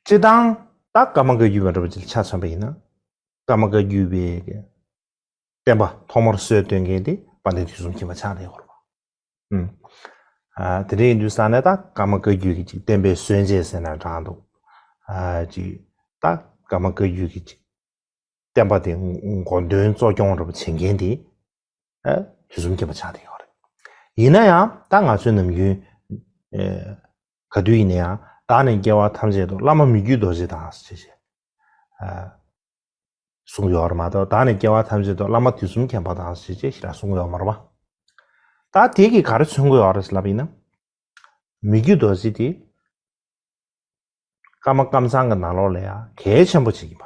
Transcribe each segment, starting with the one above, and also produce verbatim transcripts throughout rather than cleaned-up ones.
སྤྱིར་བཏང་ད་ཀརྨ་བཀའ་བརྒྱུད་པ་འདྲ་པོ་ཅིག་ལ་ཆ་མཚོན་པ་ཡིན་ན། ཀརྨ་བཀའ་བརྒྱུད་པའི་བསྟན་པ་ཐོག་མར་སྲོལ་གཏོད་མཁན་དེ་དཔལ་ལྡན་དུས་གསུམ་མཁྱེན་པ་ཆགས་བསྡད་ཡོད་རེད་པ། ཨ། དེ་འདྲ་ཡིན་དུས་ཙང་ནས་ད་ཀརྨ་བཀའ་བརྒྱུད་ཀྱི་ཅིག་བསྟན་པའི་སྲོལ་འབྱེད་ཟེར་ན་འདྲ་འདུག་ཨ། ཅིག་ད་ཀརྨ་བཀའ་བརྒྱུད་ཀྱི་ཅིག་བསྟན་པ་དེ་འགོ་འདྲེན་གཙོ་སྐྱོང་འདྲ་པོ་བྱེད་མཁན་དེ། ཨ། དུས་གསུམ་མཁྱེན་པ་ཆགས་བསྡད་ཡོད་རེད། ཡིན་ན་ཡང་ད་ང་ཚོའི་ནམ་རྒྱུན། ཨ། ག་དུས་ཡིན་ན་ཡང་བདག་ནི་སྐྱེ་བ་ཐམས་ཅད་དུ་བླ་མ་མི་བསྐྱོད་རྡོ་རྗེ་དང་ཞེས་བྱས། ཨ། གསུངས་ཡོད་རེད་མ་གཏོགས། བདག་ནི་སྐྱེ་བ་ཐམས་ཅད་དུ་བླ་མ་དུས་གསུམ་མཁྱེན་པ་དང་ཞེས་བྱས་ཞེ་དྲག་གསུངས་ཡོད་མ་རེད་པ། ད་དེ་གིས་ག་རེ་མཚོན་གྱི་ཡོད་རེད་ལབ་ཡིན་ན། མི་བསྐྱོད་རྡོ་རྗེ་དེ་ཀརྨ་ཀམ་ཚང་གི་ནང་ལོགས་ལ་ཡང་གལ་ཆེན་པོ་ཅིག་ཡིན་པ་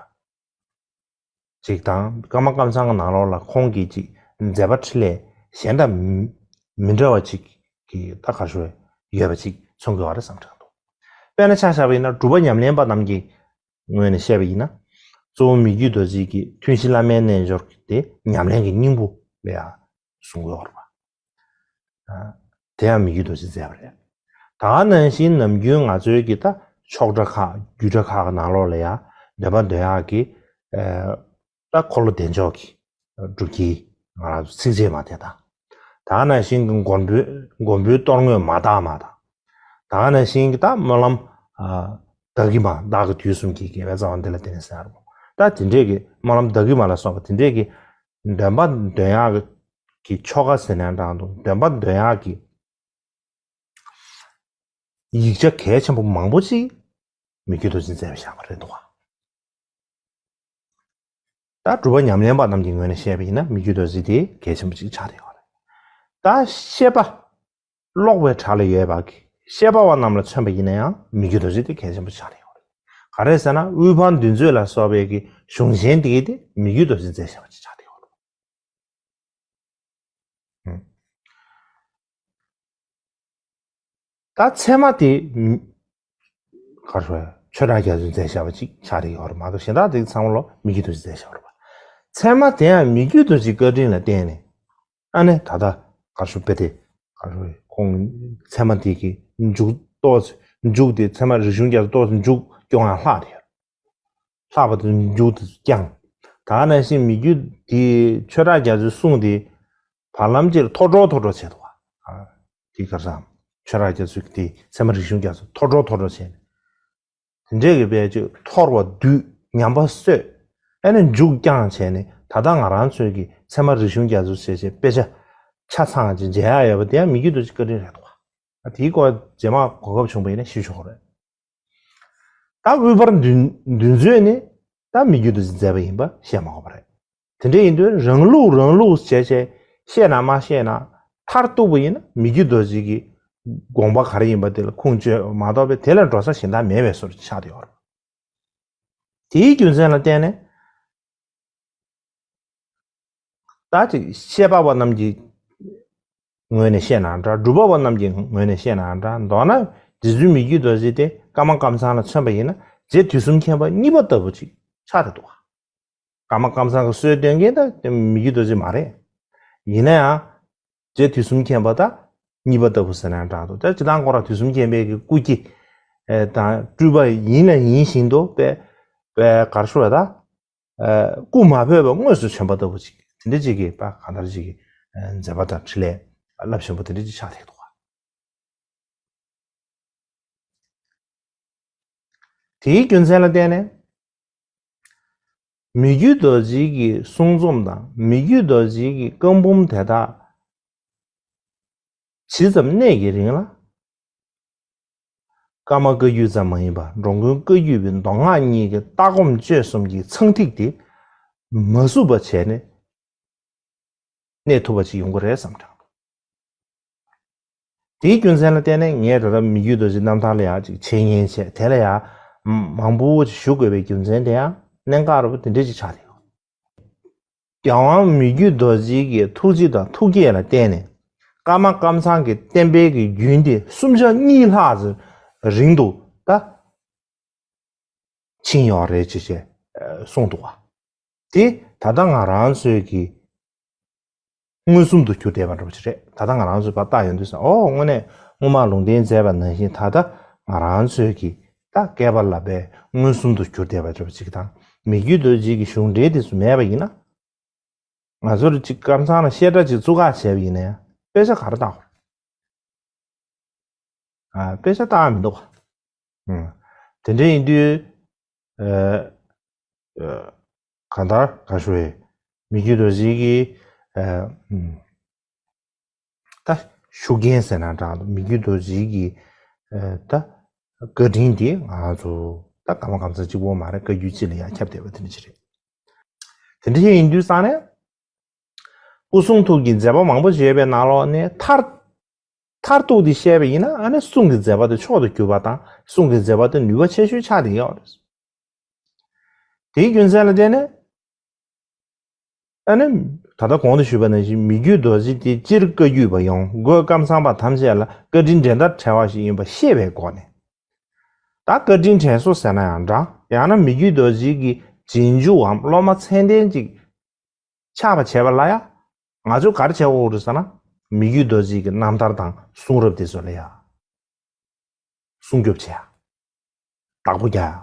ཅིག་དང་། ཀརྨ་ཀམ་ཚང་གི་ནང་ལོགས་ལ་ཁོང་གི་ཅིག་མཛད་པ་འཕྲིན་ལས་གཞན་དང་མི་མི་འདྲ་བ་ཅིག་གི་ད་ག་ཞུ་ཡོད་པ་ཅིག་མཚོན་གྱི་ཡོད་རེད་བསམ་དྲན་འདུག་དཔེར་ན་ཆ་བཞག་པ་ཡིན་ན་སྒྲུབ་པ་ཉམས་ལེན་པ་རྣམས་ཀྱི་ངོས་ནས་བཤད་པ་ཡིན་ན། གཙོ་བོ་མི་བསྐྱོད་རྡོ་རྗེ་གི་ཐུན་བཞི་བླ་མའི་རྣལ་འབྱོར་དེ་ཉམས་ལེན་གྱི་སྙིང་པོ་ལ་ཡང་གསུང་གི་ཡོད་རེད་པ། ཨ། དེ་ཡང་མི་བསྐྱོད་རྡོ་རྗེས་མཛད་པ་རེད། ད་ག་ནང་བཞིན་ནམ་རྒྱུན་ང་ཚོའི་གི་ད་ཆོག་གྲྭ་ཁག་རྒྱུད་གྲྭ་ཁག་གི་ནང་ལོགས་ལ་ཡང་འདོན་པ་འདོན་ཡག་གི། ཨ། ད་འཁོར་ལོ་བདེ་མཆོག་གི་སྒྲུབ་དཀྱིལ་ང་རང་ཚོ་ཚིགས་བཅད་མ་དེ་དང་། ད་ག་ནང་བཞིན་གྱི་མགོན་པོའི་མགོན་པོའི་གཏོར་བསྔོས་མ་དག་མ་དང་། ད་ག་ནང་བཞིན་གྱི་ད་སྨོན་ལམ། ཨ། བདག་གི་མ་བདག་གི་དུས་གསུམ་གྱི་དགེ་བའི་རྩ་བ་འདི་ལ་བརྟེན་ནས་ཟེར་རོ། ད་དེ་འདྲས་ཀྱི་སྨོན་ལམ་བདག་གི་མ་ལ་སོགས་པ་དེ་འདྲས་ཀྱི་འདོན་པ་འདོན་ཡག་གི་ཆོ་ག་ཟེར་ན་འདྲ་འདུག་འདོན་པ་འདོན་ཡག་གི་ཡིག་ཆ་གལ་ཆེན་པོ་མང་པོ་ཅིག་མི་བསྐྱོད་རྡོ་རྗེས་མཛད་པ་བཞག་པ་རེད་འདུག་ག་ད་སྒྲུབ་པ་ཉམས་ལེན་པ་རྣམས་ཀྱི་ངོས་ནས་བཤད་པ་ཡིན་ན་མི་བསྐྱོད་རྡོ་རྗེ་དེ་གལ་ཆེན་པོ་ཅིག་ཆགས་བསྡད་ཡོད་རེད། ད་བཤད་པ་ཀློག་པའི་གྲས་ལ་ཡོད་པ་གི་བཤད་པ་བ་རྣམས་ལ་མཚོན་པ་ཡིན་ན་ཡང་མི་བསྐྱོད་རྡོ་རྗེ་དེ་གལ་ཆེན་པོ་ཆགས་བསྡད་ཡོད་རེད། ག་རེ་ཟེར་ན་དབུས་འཕང་འདུས་མཛོད་ལ་སོགས་པའི་གི་གཞུང་ཆེན་དེ་གི་དེ་མི་བསྐྱོད་རྡོ་རྗེས་མཛད་བཞག་པ་ཅིག་ཆགས་བསྡད་ཡོད་རེད། ད་ཚད་མ་དེ་ག་རེ་ཟེར། ཆོས་གྲགས་རྒྱ་མཚོས་མཛད་བཞག་པ་ཅིག་ཆགས་བསྡད་ཡོད་རེད་མ་གཏོགས་གཞན་དག་དེ་ཚང་མ་ལོ་མི་བསྐྱོད་རྡོ་རྗེས་མཛད་བཞག་པ་རེད་པ། ཚད་མ་དེ་ཡང་མི་བསྐྱོད་རྡོ་རྗེའི་བཀའ་དྲིན་ལ་བརྟེན་ནས། ཨ་ནི་ད་ལྟ་ག་རེ་ཟེར་དཔེ་དེ་ག་རེ་ཟེར་ཁོང་ཚད་མ་དེ་གི་མཇུག་ཏོག་ཙམ་མཇུག་དེ་ཚད་མ་རིག་གཞུང་རྒྱ་མཚོ་ཏོག་ཙམ་མཇུག་སྐྱོང་ཡག་ལྷག་བསྡད་ཡོད། ལྷག་པ་དེ་མཇུག་དེ་བསྐྱངས། ད་ག་ནང་བཞིན་མི་བསྐྱོད་དེ་ཆོས་གྲགས་རྒྱ་མཚོའི་གསུང་དེ་བར་ལམ་ཅིག་ལ་ཐོག་འགྲོ་ཐོག་འགྲོ་བྱས་འདུག་ག་ཨ། དེ་ག་རེ་ཟེར། ཆོས་གྲགས་རྒྱ་མཚོའི་དེ་ཚད་མ་རིག་གཞུང་རྒྱ་མཚོ་ཐོག་འགྲོ་ཐོག་འགྲོ་བྱས་ནས། དེ་འདྲས་ཀྱི་དཔེ་ཅིག་འཐོར་བ་བསྡུས། ཉམས་པ་གསོས། ཨ་ནི་མཇུག་བསྐྱངས་བྱས་ནས་ད་ལྟ་ང་རང་ཚོའི་གི་ཚད་མ་རིག་གཞུང་རྒྱ་མཚོ་ཞེས་བྱས་དཔེ་ཆ་ཆ་ཚང་ཅིག་མཇལ་ཡག་ཡོད་པ་དེ་ཡང་མི་བསྐྱོད་རྡོ་རྗེའི་བཀའ་དྲིན་རེད་འདུག་ག་ཨ། དེའི་སྐོར་རྗེས་མ་གོ་སྐབས་བྱུང་བ་ཡིན་ན་ཞུ་ཆོག་གི་རེད། ད་དབུས་འཕང་འདུས་འདུས་མཛོད་ནི་ད་མི་བསྐྱོད་རྡོ་རྗེས་མཛད་པ་ཡིན་པ་བཤད་མ་དགོས་པ་རེད། དེ་འདྲ་ཡིན་དུས་རང་ལུགས་རང་ལུགས་བྱས་བྱས་བཤད་ན་མ་བཤད་ན་མཐར་གཏུགས་པ་ཡིན་ན་མི་བསྐྱོད་རྡོ་རྗེ་གི་དགོངས་པ་ག་རེ་ཡིན་པ་དེ་ལ་ཁུངས་བཅོལ་མ་གཏོགས་པའི་དེ་ལས་འགྲོ་ས་གཞན་དག་མེད་པའི་བཟོ་འདྲ་ཆགས་བསྡད་ཡོད་རེད། དེའི་རྒྱུ་མཚན་ལ་བརྟེན་ནས། ད་ཅིག་བཤད་པ་བ་རྣམས་ཀྱི་ངོས་ནས་བཤད་ན་འདྲ། སྒྲུབ་པ་བ་རྣམས་ཀྱི་ངོས་ནས་བཤད་ན་འདྲ། མདོར་ན་རྗེ་བཙུན་མི་བསྐྱོད་རྡོ་རྗེ་དེ་ཀརྨ་ཀམ་ཚང་ལ་མཚོན་པ་ཡིན་ན་རྗེ་དུས་གསུམ་མཁྱེན་པ་གཉིས་པ་ལྟ་བུ་ཅིག་ཆགས་བསྡད་འདུག་ག་ཀརྨ་ཀམ་ཚང་གི་སྲོལ་གཏོད་མཁན་ད་མི་བསྐྱོད་རྡོ་རྗེ་མ་རེད། ཡིན་ན་ཡང་རྗེ་དུས་གསུམ་མཁྱེན་པ་ད་གཉིས་པ་ལྟ་བུ་ཟེར་ན་འདྲ་འདུག་ད་སྤྱིར་བཏང་ཁོ་རང་དུས་གསུམ་མཁྱེན་པའི་གི་སྐུ་སྐྱེ་ཨེ་དང་སྤྲུལ་པ་ཡིན་ན་ཡིན་བཞིན་དུ་དཔེ་དཔེ་ག་རེ་ཞུ་དགོས་རེད་ད། ཨ། སྐུ་མ་འཕོས་པ་དངོས་སུ་བྱོན་པ་ལྟ་བུ་ཅིག་དེ་འདྲ་ཅིག་གི་པ་གང་ལྟར་ཅིག་གི་ཨ། མཛད་པ་དང་འཕྲིན་ལས་རླབས་ཆེན་པོ་དེ་འདྲ་ཅིག་ཆགས་བསྡད་འདུག་ག་དེའི་རྒྱུ་མཚན་ལ་བརྟེན་ནས་མི་བསྐྱོད་རྡོ་རྗེ་གི་གསུང་རྩོམ་དང་མི་བསྐྱོད་རྡོ་རྗེ་གི་བཀའ་འབུམ་དེ་དག་ཇི་ཙམ་གནས་ཀྱི་རིང་ལ། ཀརྨ་བཀའ་བརྒྱུད་ཙམ་མ་ཡིན་པར་འགྲོ་མགོན་བཀའ་བརྒྱུད་པའི་མདོ་སྔགས་གཉིས་ཀྱི་ལྟ་སྒོམ་སྤྱོད་གསུམ་གྱི་ཚངས་ཐིག་དེ་མ་བསྲུབས་པ་བྱས་ནས་གནས་ཐུབ་པ་ཅིག་ཡོང་གི་རེད་བསམ་དྲན། དེའི་རྒྱུ་མཚན་ལ་བརྟེན་ནས་ངས་ད་ལྟ་མི་བསྐྱོད་རྡོ་རྗེ་རྣམ་ཐར་ལ་ཡང་ཅིག་འཆད་ཉན་བྱས། དེ་ལ་ཡང་མང་པོ་ཅིག་ཞུ་དགོས་པའི་རྒྱུ་མཚན་དེ་ཡང་གནད་འགག་རེད་པ་དེ་འདྲ་ཅིག་ཆགས་ཡོད། རྒྱལ་དབང་མི་བསྐྱོད་རྡོ་རྗེ་གི་ཐུགས་རྗེ་དང་ཐུགས་བསྐྱེད་ལ་བརྟེན་ནས་ཀརྨ་ཀམ་ཚང་གི་བསྟན་པའི་གི་རྒྱུན་དེ་སུམ་ཆ་གཉིས་ལྷག་ཙམ་རིང་དུ་ད་ཕྱིན་ཡོད་རེད་ཅེས་བྱས་གསུངས་འདུག་བ། དེ་ད་ལྟ་ང་རང་ཚོའི་གི་མངོན་སུམ་དུ་གྱུར་བསྡད་པ་འདྲ་པོ་ཅིག་རེད། ད་ལྟ་ང་རང་ཚོས་ཕར་བལྟ་ཡོང་དུས་ཙང་ཨོ་དངོས་གནས་སྔོན་མ་ལུང་བསྟན་མཛད་པ་ནང་བཞིན་ད་ལྟ་ང་རང་ཚོའི་གི་ ད་བསྐལ་པ་ལ་བས་མངོན་སུམ་དུ་གྱུར་བསྡད་པ་འདྲ་བ་ཅིག་དང་། མི་བརྒྱུད་རྡོ་རྗེ་གི་གཞུང་འགྲེལ་དེ་ཚོ་མེད་པ་ཡིན་ན། ང་ཚོར་ཅིག་ཀམ་ཚང་ལ་བཤད་གྲྭ་ཅིག་བཙུགས་ག་བྱས་པ་ཡིན་ན་ཡང་དཔེ་ཆ་ག་རེ་བལྟ་དགོས་རེད། ཨ། དཔེ་ཆ་བལྟ་མི་འདུག་ག་ཨང་། དེ་འདྲ་ཡིན་དུས། ཨ། ཨ། གང་ལྟར་ག་ཞུ་བའི་མི་བརྒྱུད་རྡོ་རྗེ་གི། ཨ། ཨུམ། ད་ཤུགས་རྐྱེན་ཟེར་ན་འདྲ་འདུག་མི་བརྒྱུད་རྡོ་རྗེ་གི། ཨ། ད་བཀའ་དྲིན་དེ་ང་ཚོ་ད་ཀརྨ་ཀམ་ཚང་གཅིག་པོ་མ་རེད། བཀའ་བརྒྱུད་སྤྱི་ལ་ཡང་ཁྱབ་བསྡད་པ་དེ་འདྲ་ཅིག་རེད། དེ་འདྲ་ཞིག་ཡིན་དུས་ཙང་ནས། སྐུ་གསུང་ཐུགས་ཀྱི་མཛད་པ་མང་པོ་བྱས་པའི་ནང་ལོགས་ནས་མཐར། མཐར་གཏུགས་ཏེ་བཤད་པ་ཡིན་ན། ཨ་ནི་གསུང་གི་མཛད་པ་དེ་མཆོག་ཏུ་གྱུར་པ་དང་། གསུང་གི་མཛད་པ་དེ་ནུས་པ་ཆེ་ཤོས་ཆགས་བསྡད་ཡོད་རེད། དེའི་རྒྱུ་མཚན་ལ་བརྟེན་ནས། ཨ་ནི་ད་ལྟ་གོང་དུ་ཞུས་པ་ནང་བཞིན་མི་བརྒྱུད་རྡོ་རྗེ་དེ་སྤྱིར་བཀའ་བརྒྱུད་པ་ཡང་སྒོས་ཀམ་ཚང་པ་ཐམས་ཅད་ལ་བཀའ་དྲིན་འགྲན་ཟླ་བྲལ་བ་ཞིག་ཡིན་པ་ཤེས་པའི་སྒོ་ནས། ད་བཀའ་དྲིན་དྲན་གསོ་ཟེར་ན་ཡང་འདྲ། ཡང་ན་མི་བརྒྱུད་རྡོ་རྗེ་གི་རྗེས་འཇུག་གམ་སློབ་མ་ཚད་ལྡན་ཅིག་ཆགས་པ་བྱས་པ་ལ་ཡང་། ང་ཚོས་ག་རེ་བྱེད་དགོས་རེད་ཟེར་ན། མི་བརྒྱུད་རྡོ་རྗེ་གི་རྣམ་ཐར་དང་གསུང་རབ་དེ་ཚོ་ལ་ཡང་སྲུང་སྐྱོབ་བྱེད་ཡ། བདག་པོ་རྒྱག་ཡ།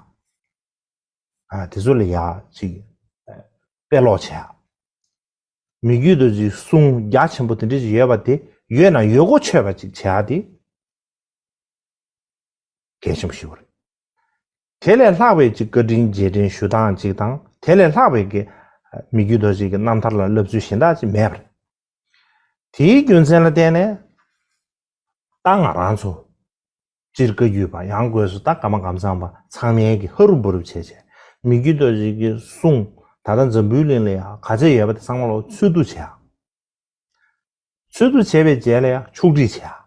ཨ། དེ་ཚོ་ལ་ཡང་ཅིག་དཔེ་ཀློག་བྱེད་ཡ། མི་བརྒྱུད་རྡོ་རྗེའི་གསུང་རྒྱ་ཆེན་པོ་དེ་འདྲ་ཞིག་ཡོད་པ་དེ། ཡོད་ན་ཡོད་གོ་ཆོད་པ་ཅིག་བྱེད་ཡ་དེ་གལ་ཆེན་པོ་ཞིག་རེད། དེ་ལས་ལྷག་པའི་ཅིག་བཀའ་དྲིན་རྗེས་དྲན་ཞུ་སྟངས་ཅིག་དང་། དེ་ལས་ལྷག་པའི་གི་མི་བརྒྱུད་རྡོ་རྗེ་གི་རྣམ་ཐར་ལ་ལབ་ཚུལ་གཞན་དག་ཅིག་མེད་པ་རེད། དེའི་རྒྱུ་མཚན་ལ་བརྟེན་ནས། ད་ང་རང་ཚོ་སྤྱིར་བཀའ་བརྒྱུད་པ། ཡང་སྒོས་སུ་ད་ཀརྨ་ཀམ་ཚང་པ་ཚང་མས་ཀྱི་ཧ་རུབ་བུ་རུབ་བྱས་བྱས། མི་བརྒྱུད་རྡོ་རྗེ་གི་གསུང་ད་ལྟ་འཛམ་བུའི་གླིང་ལ་ཡང་ག་ཚད་ཡོད་པ་དེ་ཚང་མ་ལ་འཚོལ་བསྡུ་བྱས། འཚོལ་བསྡུ་བྱས་པའི་རྗེས་ལ་ཡང་ཕྱོགས་སྒྲིག་བྱས།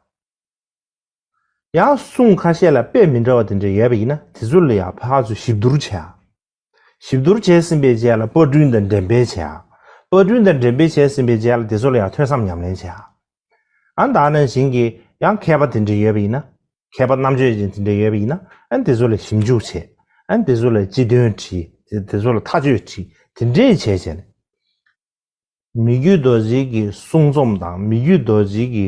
ཡང་གསུང་ཁ་ཤས་ལ་དཔེ་མི་འདྲ་བ་དེ་འདྲ་ཡོད་པ་ཡིན་ན། དེ་ཚོ་ལ་ཡང་ཕར་ཚུར་ཞིབ་བསྡུར་བྱས། ཞིབ་བསྡུར་བྱས་ཟིན་པའི་རྗེས་ལ་པར་སྐྲུན་དང་འགྲེམས་སྤེལ་བྱས། པར་སྐྲུན་དང་འགྲེམས་སྤེལ་བྱས་ཟིན་པའི་རྗེས་ལ་དེ་ཚོ་ལ་ཡང་ཐོས་བསམ་ཉམས་ལེན་བྱས། ཨ། ད་ནང་བཞིན་གྱི་ཡང་མཁས་པ་དེ་འདྲ་ཡོད་པ་ཡིན་ན། མཁས་པ་རྣམ་དཔྱོད་ཅན་དེ་འདྲ་ཡོད་པ་ཡིན་ན། ཨ། དེ་ཚོ་ལ་ཞིབ་འཇུག་བྱས། ཨ། དེ་ཚོ་ལ་སྤྱི་དོན་དྲིས། དེ་དེ་ཚོ་ལ་ཐག་གཅོད་དྲིས། དེ་འདྲས་བྱས་བྱས་ནས། མི་བརྒྱུད་རྡོ་རྗེ་གི་གསུང་རྩོམ་དང་། མི་བརྒྱུད་རྡོ་རྗེ་གི་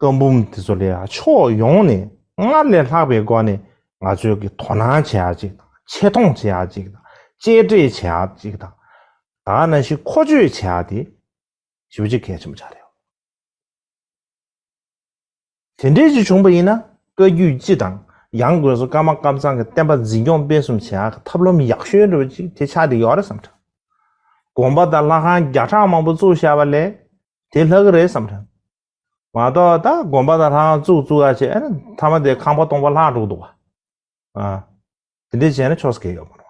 བཀའ་འབུམ་དེ་ཚོ་ལ་ཡང་ཕྱོགས་ཡོངས་ནས་སྔར་ལས་ལྷག་པའི་སྒོ་ནས་ང་ཚོས་ཀྱི་དོ་སྣང་བྱེད་ཡག་ཅིག་དང་། ཆེ་མཐོང་བྱེད་ཡག་ཅིག་དང་། གཅེས་སྤྲས་བྱེད་ཡག་ཅིག་དང་། ད་ག་ནང་བཞིན་མཁོ་སྤྱོད་བྱེད་ཡག་དེ་ཞེ་པོ་ཅིག་གལ་ཆེན་པོ་ཆགས་རེད། དེ་འདྲས་ཅིག་བྱུང་པ་ཡིན་ན། བཀའ་བརྒྱུད་སྤྱི་དང་། ཡང་སྒོས་སུ་ཀརྨ་ཀམ་ཚང་གི་བསྟན་པ་འཛིན་སྐྱོང་སྤེལ་གསུམ་བྱེད་ཡག་གི་ཐབས་ལམ་ཡག་ཤོས་འདྲ་བོ་ཅིག་དེ་ཆགས་བསྡད་ཡོད་རེད་བསམ་དྲན། དགོན་པ་དང་ལྷ་ཁང་བརྒྱ་ཕྲག་མང་པོ་བཙུགས་བཞག་པ་ལས་དེ་ལྷག་གི་རེད་བསམ་དྲན། མ་གཏོགས་ད་དགོན་པ་དང་ལྷ་ཁང་བཙུགས་བཙུགས་ཡག་བྱས། ཨ་ནི་མཐའ་མ་དེ་ཁང་པ་སྟོང་པ་ལྷག་འགྲོ་གི་འདུག་བ། ཨ། དེ་འདྲས་བྱས་ན་ཆོག་ས་གང་ཡང་ཡོད་མ་